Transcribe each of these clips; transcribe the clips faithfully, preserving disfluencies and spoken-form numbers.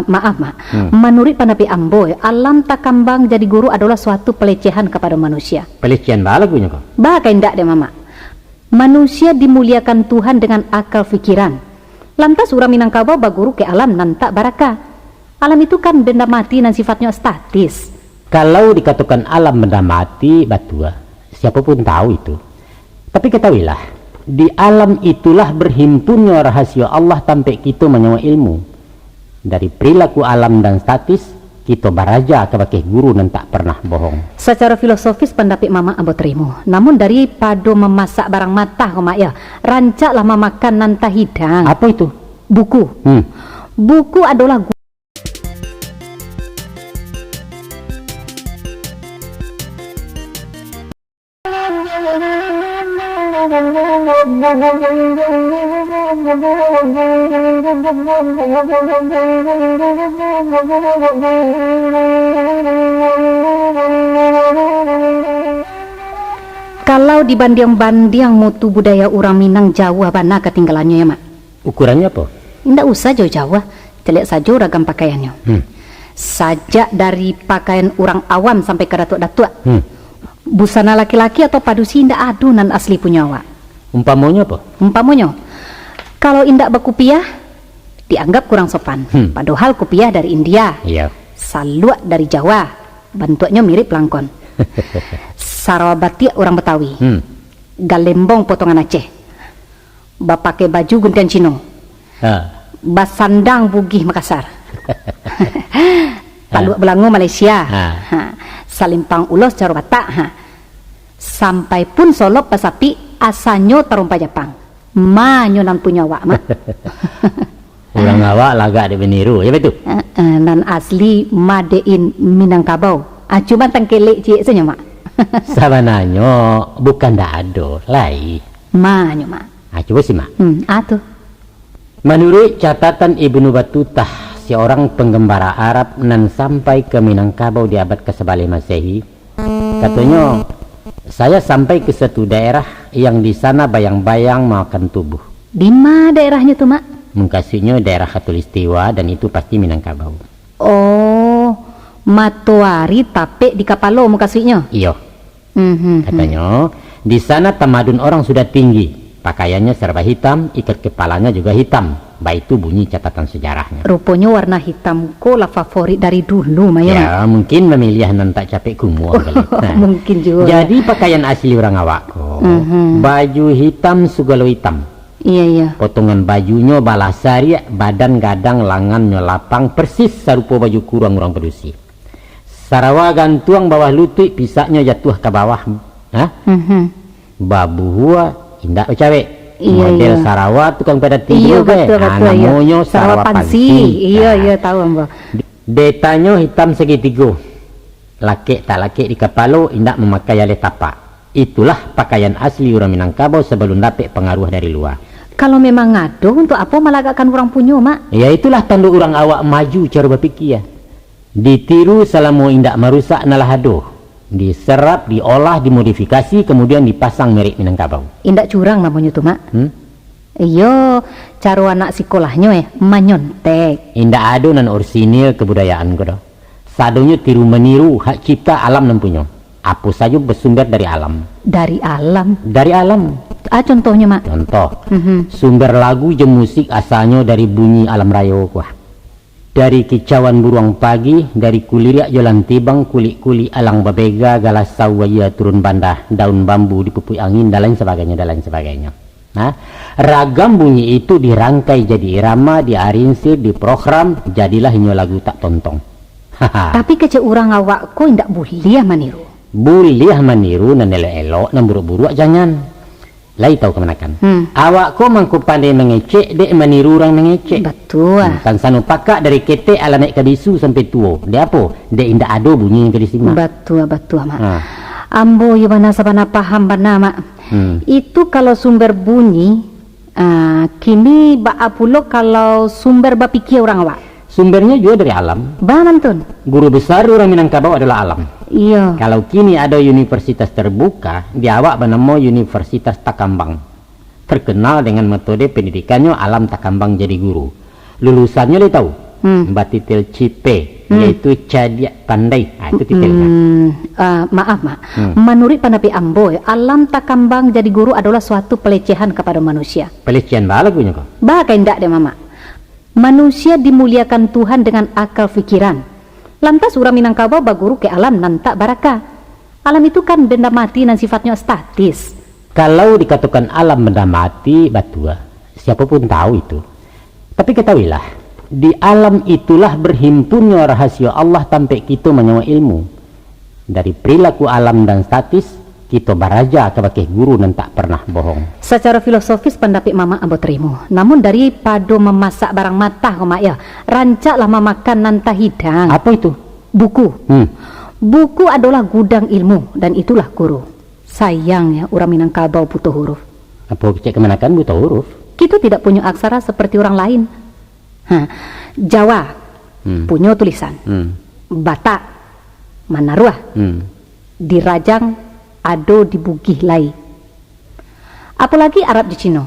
Maaf, Mak. Hmm. Manuruik pandapek ambo, alam takambang jadi guru adolah suatu palecehan kapado manusia. Palecehan baa lagunyo ko? Baa ka indak dek Mamak. Manusia dimuliakan Tuhan dengan akal fikiran. Lantas urang Minangkabau baguru ka alam nan tak baraka. Alam itu kan benda mati nan sifatnyo statis. Kalau dikatokan alam benda mati, batua. Siapo pun tahu itu. Tapi katahuilah, di alam itulah berhimpunnyo rahasio Allah tampek kito manyawa ilmu. Dari perilaku alam dan statis, kito baraja kabakeh guru nan tak pernah bohong. Sacaro filosofis pandapek Mamak ambo tarimo. Namun daripado mamasak barang matah ko, Mak, yo, rancaklah mamakan nan tahidang. Apo itu? Buku. Hmm. Buku adolah gu- Kalau dibandiang-bandiang mutu budaya urang Minang, jauah bana katinggalannyo, yo, Mak. Ukurannyo apo? Indak usah jauah-jauah, caliak sajo ragam pakaiannyo. Hmm. Sajak dari pakaian urang awam sampai ka datuak-datuak. Hmm. Busana laki-laki atau padusi indak ado nan asli punyo awak. Umpamonyo apo? Umpamonyo, kalau indak bakupiah, dianggap kurang sopan. Hmm. Padohal kupiah dari India. Iya. Saluak dari Jawa, bantuaknyo mirip langkon. Sarawa batiak urang Batawi. Hmm. Galembong potongan Aceh. Bapakai baju guntiang Cino. Ha. Basandang Bugih Makassar. Paluak Belango Malaysia. Ha. Ha. Salimpang ulos caro Batak. Ha. Sampai pun solop basapik asanyo tarompa Japang. Manyo nan punyo awak, Mak. Urang awak lagak dek baniru, ya betul? Heeh, nan asli made in Minangkabau. Ah, cuma tangkelek ciek sajo, Mak. Sabananyo bukan ndak ado, lai. Manyo, Mak. Ah, cubo simak. Hmm, ah tu. Manuruik catatan Ibnu Batutah, seorang penggembara Arab nan sampai ke Minangkabau di abad kasabaleh Masehi, katonyo, "Saya sampai ke suatu daerah yang di sana bayang-bayang makan tubuh." Dima daerahnyo tu, Mak? Mukasuiknyo daerah Khatulistiwa, dan itu pasti Minangkabau. Oh, matoari tapek di kapalo mukasuiknyo? Iyo. Mhm. Katonyo, di sana tamadun orang sudah tinggi, pakaiannya serba hitam, ikat kepalanya juga hitam. Baitu bunyi catatan sejarahnyo. Ruponyo warna hitam ko lah favorit dari dulu, Mak, yo, Mak? Ya, mungkin mamiliah nan tak capek kumuah kali. Nah, mungkin juo. Jadi pakaian asli urang awak ko, mhm, baju hitam, sugalo hitam. Iya, iya. Potongan bajunyo balah sariak, badan gadang, langannyo lapang, persis sarupo baju kuruang urang padusi. Sarawa gantuang bawah lutuik, pisaknyo jatuah ka bawah. Ha? Mhm. Babuhua, indak bacawek. Iya, model iya. Sarawa tukang padat tigo. Iya, ke? Batua, ha, batua, iya. Namonyo sarawa pansi. Sarawa pansi. Iya, ha, iya, tahu ambo. Detanyo hitam sagitigo. Lakek tak lakek di kapalo, indak mamakai aleh tapak. Itulah pakaian asli urang Minangkabau sabalun dapek pangaruah dari lua. Kalau memang ado, untuk apo malagakkan urang punyo, Mak? Ya, itulah tando urang awak maju caro bapikia. Ditiru salamo indak marusak nan lah ado. Diserap, diolah, dimodifikasi, kamudian dipasang merek Minangkabau. Indak curang namonyo tu, Mak. Hmm? Iyo, caro anak sikolahnyo, eh, manyontek. Indak ado nan orisinil kabudayaan ko doh. Sadonyo tiru maniru, hak cipta alam nan punyo. Apo sajo basumber dari alam. Dari alam? Dari alam. Ah, contohnyo, Mak? Contoh, mhm, sumber lagu jo musik asalnyo dari bunyi alam rayo ko. Dari kicauan buruang pagi, dari kuliriak jo lantibang, kulik-kulik alang babega, galasau aia turun bandah, daun bambu dipupuik angin, dan lain sabagainyo, dan lain sabagainyo. Nah, ragam bunyi itu dirangkai jadi irama, diarinsir, diprogram, jadilah inyo lagu tak tontong. Tapi kecek urang awak ko indak buliah maniru. Buliah maniru nan elok-elok, nan buruak-buruak jangan. Lai tahu kamanakan. Hmm. Awak ko mangko pandai mangecek, dek maniru urang mangecek. Batua. Hmm, tansano pakak dari ketek alah naik ka bisu sampai tuo. Dek apo? Dek indak ado bunyi nan ka disimak. Batua, batua, Mak. Ha. Ambo yo bana sabana paham bana, Mak. Hmm. Itu kalau sumber bunyi, ah, kini baa pulo kalau sumber bapikia urang awak? Sumbernyo juo dari alam. Baa mantun? Guru besar urang Minangkabau adolah alam. Iyo. Kalau kini ado universitas terbuka, di awak banamo Universitas Takambang. Terkenal dengan metode pendidikannyo alam takambang jadi guru. Lulusannyo lai tahu? Hmm. Batitel cipe, Hmm. yaitu cadiak pandai. Ah, itu titelnya. Hmm, ah, maaf, Mak. Hmm. Manuruik pandapek ambo, alam takambang jadi guru adolah suatu pelecehan kapado manusia. Pelecehan baa lagunyo ko? Baa ka indak dek Mamak. Manusia dimuliakan Tuhan dengan akal fikiran. Lantas urang Minangkabau baguru ka alam nan tak baraka. Alam itu kan benda mati nan sifatnyo statis. Kalau dikatokan alam benda mati, batua. Siapo pun tahu itu. Tapi ketahuilah, di alam itulah berhimpunnyo rahasio Allah tampek kito manyawa ilmu. Dari perilaku alam dan statis, kito baraja kabakeh guru nan tak pernah bohong. Sacaro filosofis pandapek Mamak ambo tarimo. Namun daripado mamasak barang matah ko, Mak, yo, rancaklah mamakan nan tahidang. Apo itu? Buku. Hmm. Buku adolah gudang ilmu, dan itulah guru. Sayang yo, urang Minangkabau buto huruf. Apo kecek kamanakan buto huruf? Kito tidak punyo aksara seperti urang lain. Ha, Jawa Hmm. punyo tulisan. Hmm. Batak, Manaruah, Hmm. di Rajang, ado di Bugih lai. Apolagi Arab jo Cino.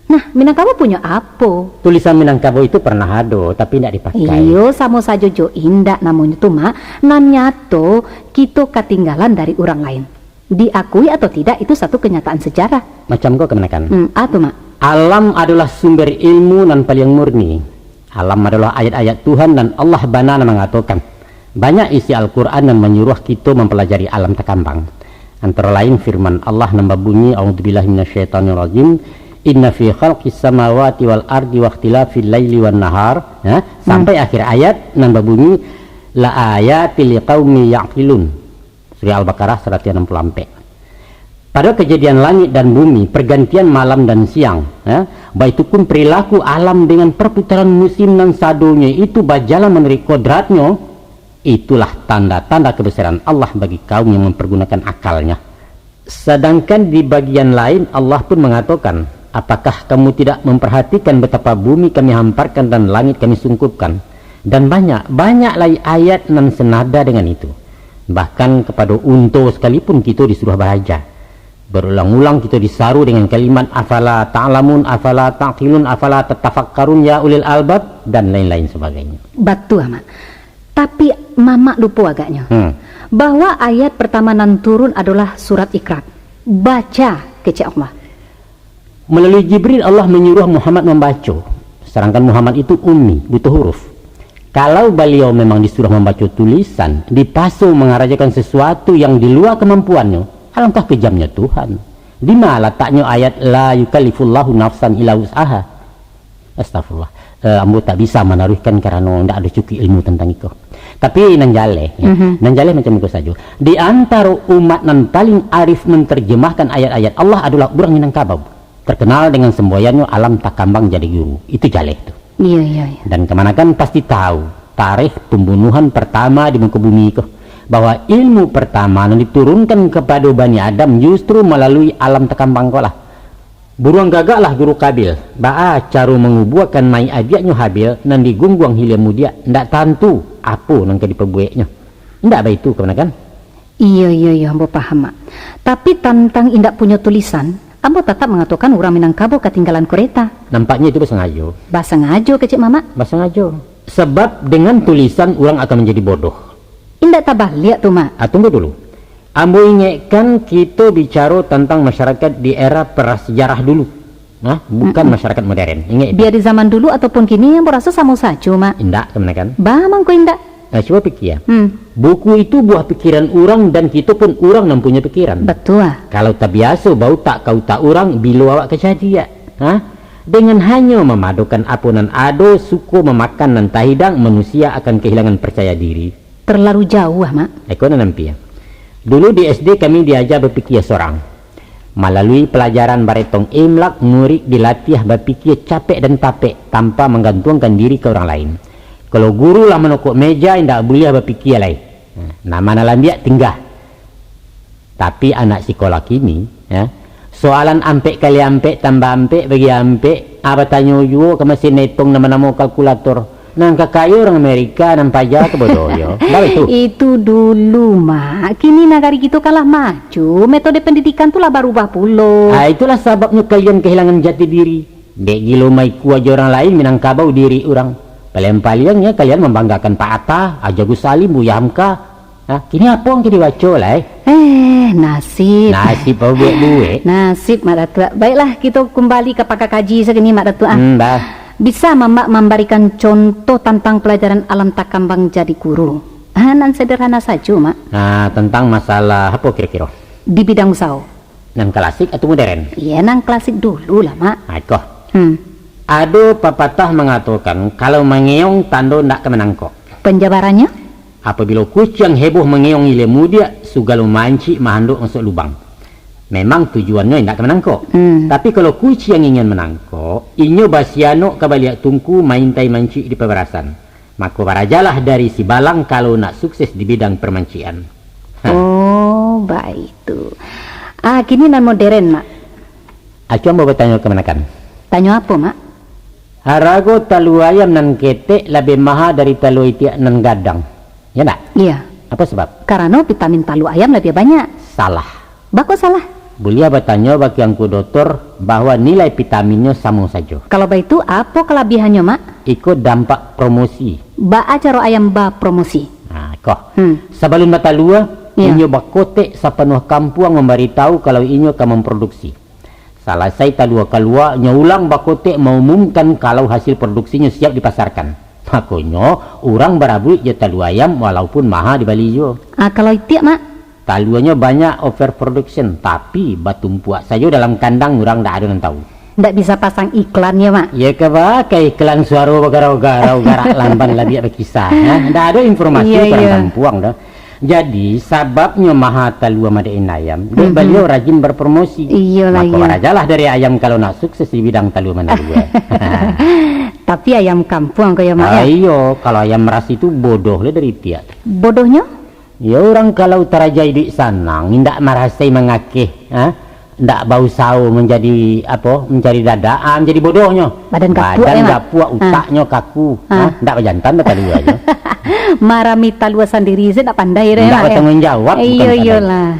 Nah, Minangkabau punyo apo? Tulisan Minangkabau itu pernah ado, tapi indak dipakai. Iyo, samo sajo jo indak namonyo tu, Mak. Nan nyato, kito katinggalan dari urang lain. Diakui atau tidak, itu satu kenyataan sejarah. Macam ko kamanakan. Hmm, a tu, Mak. Alam adolah sumber ilmu nan paliang murni. Alam adolah ayat-ayat Tuhan nan Allah bana nan mangatokan. Banyak isi Al-Quran nan manyuruah kito mampalajari alam takambang. Antaro lain firman Allah nan babunyi, "A'udzubillahi minasyaitonirrajim. Inna fi khalqis samawati wal ardi wakhtilafil laili wan nahar." Ya, sampai Hmm. akhir ayat nan babunyi, "La ayatil liqaumi ya'qilun." Surah Al-Baqarah saratus anam puluh ampek. Pada kejadian langit dan bumi, pergantian malam dan siang, ya, baitu pun perilaku alam dengan perputaran musim nan sadonyo itu bajalan manuruik kodratnyo, itulah tanda-tanda kebesaran Allah bagi kaum yang mempergunakan akalnya. Sedangkan di bagian lain, Allah pun mengatakan, "Apakah kamu tidak memperhatikan betapa bumi Kami hamparkan dan langit Kami sungkupkan?" Dan banyak, banyak lai ayat nan senada dengan itu. Bahkan kepada unto sekalipun kito disuruah baraja. Berulang-ulang kito disaru dengan kalimat, "Afala ta'lamun, afala ta'qilun, afala tatafakkarun, ya ulil albab," dan lain-lain sebagainya. Batua, Mak. Tapi, Mamak lupo agaknyo, Hmm. bahwa ayat pertama nan turun adolah surat Iqra. Baca, kecek Allah. Melalui Jibril, Allah menyuruh Muhammad membaco, sedangkan Muhammad itu ummi, buta huruf. Kalau baliau memang disuruh membaco tulisan, dipaso mengarajakan sesuatu yang di luar kemampuannya, alangkah kejamnya Tuhan. Di mana lataknya ayat, "La yukallifullahu nafsan illa wus'aha"? Astagfirullah. Eh, ambo tak bisa manaruihkan karano ndak ado cukuik ilmu tentang iko. Tapi nan jaleh, ya. Mhm. Nan jaleh macam iko sajo. Di antaro umat nan paling arif menterjemahkan ayat-ayat Allah adolah urang Minangkabau. Terkenal dengan semboyannyo alam takambang jadi guru. Itu jaleh tu. Iya, iya, iya. Dan kamanakan pasti tahu tarikh pembunuhan pertama di muka bumi ko, bahwa ilmu pertama nan diturunkan kepada Bani Adam justru melalui alam takambang ko lah. Buruang gagaklah guru Kabil, baa caro mangubuakan mayik adiaknyo Habil nan digungguang hilia mudiak, ndak tantu apo nan ka dipabuweknyo. Ndak baitu, kamanakan? Iyo, iyo, iyo, ambo paham, Mak. Tapi tantang indak punyo tulisan, ambo tatap mangatokan urang Minangkabau katinggalan kareta. Nampaknyo itu basangajo. Basangajo, kecek Mamak? Basangajo. Sebab dengan tulisan urang akan manjadi bodoh. Indak tabaliak tu, Mak? Ah, tunggu dulu. Ambo ingekkan kito bicaro tantang masyarakat di era prasejarah dulu. Nah, bukan Mm-mm. masyarakat modern. Ingek itu. Bia di zaman dulu ataupun kini, ambo raso samo sajo, Mak. Indak, kamanakan? Baa mangko indak? Nah, cubo pikia. Hmm. Buku itu buah pikiran urang dan kito pun urang nan punyo pikiran. Batua. Kalau tabiaso bautak ka utak urang, bilo awak ka cadiak? Ha? Dengan hanyo mamadokan apo nan ado, suko mamakan nan tahidang, manusia akan kahilangan parcaya diri. Terlalu jauah, Mak. Iko nan ampia. Dulu di S D kami diaja bapikia sorang. Malalui palajaran baretong imlak, murik dilatiah bapikia capek dan tapek tanpa manggantuangkan diri ka urang lain. Kalau guru lah manokok meja, indak buliah bapikia lai. Nah, nan malambiak tingga. Tapi anak sikolah kini, ya, soalan ampek kali ampek tambah ampek bagi ampek, ah, batanyo juo ka masin etong nan banamo kalkulator. Nan kakayo urang Amerika, nan paja ka bodoh yo. Ndak baitu? Itu dulu, Mak. Kini nagari kito kan lah maju, metode pendidikan tu lah barubah pulo. Ah, itulah sababnyo kalian kahilangan jati diri. Dek gilo maikua jo urang lain, Minangkabau diri urang. Paliang-paliang nyo kalian mambanggakan Pak Atta, Haji Agus Salim, Buya Hamka. Ha, kini apo nan ka dibaco lai? Eh, nasib. Nasib apo buek-buek? Nasib, Mak Datuak. Baiklah, kito kumbali ka pakak kaji sakini, Mak Datuak, ah. Hmm, bah. Bisa Mamak mambarikan contoh tantang palajaran alam takambang jadi guru? Ah, nan sederhana sajo, Mak. Nah, tantang masalah apo kiro-kiro? Di bidang usaho. Nan klasik atau modern? Iya, nan klasik dulu lah, Mak. Ah, iko. Hmm. Ado papatah mangatokan, kalau mangeong tando ndak ka manangkok. Panjabarannyo? Apabilo kuciang heboh mangeong ilia mudiak, sugalo mancik mahandok masuak lubang. Memang tujuannyo indak ka manangkok. Hmm. Tapi kalau kuciang ingin manangkok, inyo basianok ka baliak tungku maintai mancik di pabarasan. Mako barajalah dari sibalang kalau nak sukses di bidang parmancikan. Ha. Oh, baitu. Ah, kini nan modern, Mak. Acuang batanyo kamanakan? Tanyo apo, Mak? Harago talua ayam nan ketek labiah maha dari talua itiak nan gadang. Ya ndak? Iya. Apo sabab? Karano vitamin talua ayam labiah banyak. Salah. Baa kok salah? Buliah batanyo bak Angku Dotor bahwa nilai vitaminnyo samo sajo. Kalau baitu, apo kalabihannyo, Mak? Iko dampak promosi. Baa caro ayam bapromosi? Nah, ko. Hmm. Sabalun batalua, iya, inyo bakotek sapanuah kampuang mambaritahu kalau inyo ka mamproduksi. Salasai talua kalua, nyo ulang bakotek maumumkan kalau hasil produksinyo siap dipasarkan. Makonyo, urang barabuik jo talua ayam walaupun maha dibali juo. Ah, kalau itiak, Mak? Taluanyo banyak overproduction, tapi batumpuak sajo dalam kandang, urang ndak ado nan tahu. Ndak bisa pasang iklan yo, Mak? Yo ka baa ka iklan, suaro bagarau-garau, garak lamban labiak bakisah, ha? Ndak ado informasi. Iya, urang, iya, kampuang doh. Jadi, sababnyo maha talua madekin ayam, dek, mhm, baliau rajin berpromosi. Iyolah, mako, iya, barajalah dari ayam kalau nak sukses di bidang talua manalua. Tapi ayam kampuang ko yo, Mak, ah, yo? Iyo, kalau ayam ras itu bodoh lah dari itiak. Bodohnyo? Yo, urang kalau taraja iduik sanang, indak marasai mangakeh, ha? Ndak bausaho manjadi, apo, mancari dadak, ah, manjadi bodohnyo. Badan gapuak, badan yo, Mak? Gapuak, ah, utaknyo kaku. Ah. Ha? Ndak bajantan doh taluanyo. Marami talua sandiri se ndak pandai doh, ndak, Mak, yo? Batangguang jawab, iyo, bukan sadonyo. Iyolah.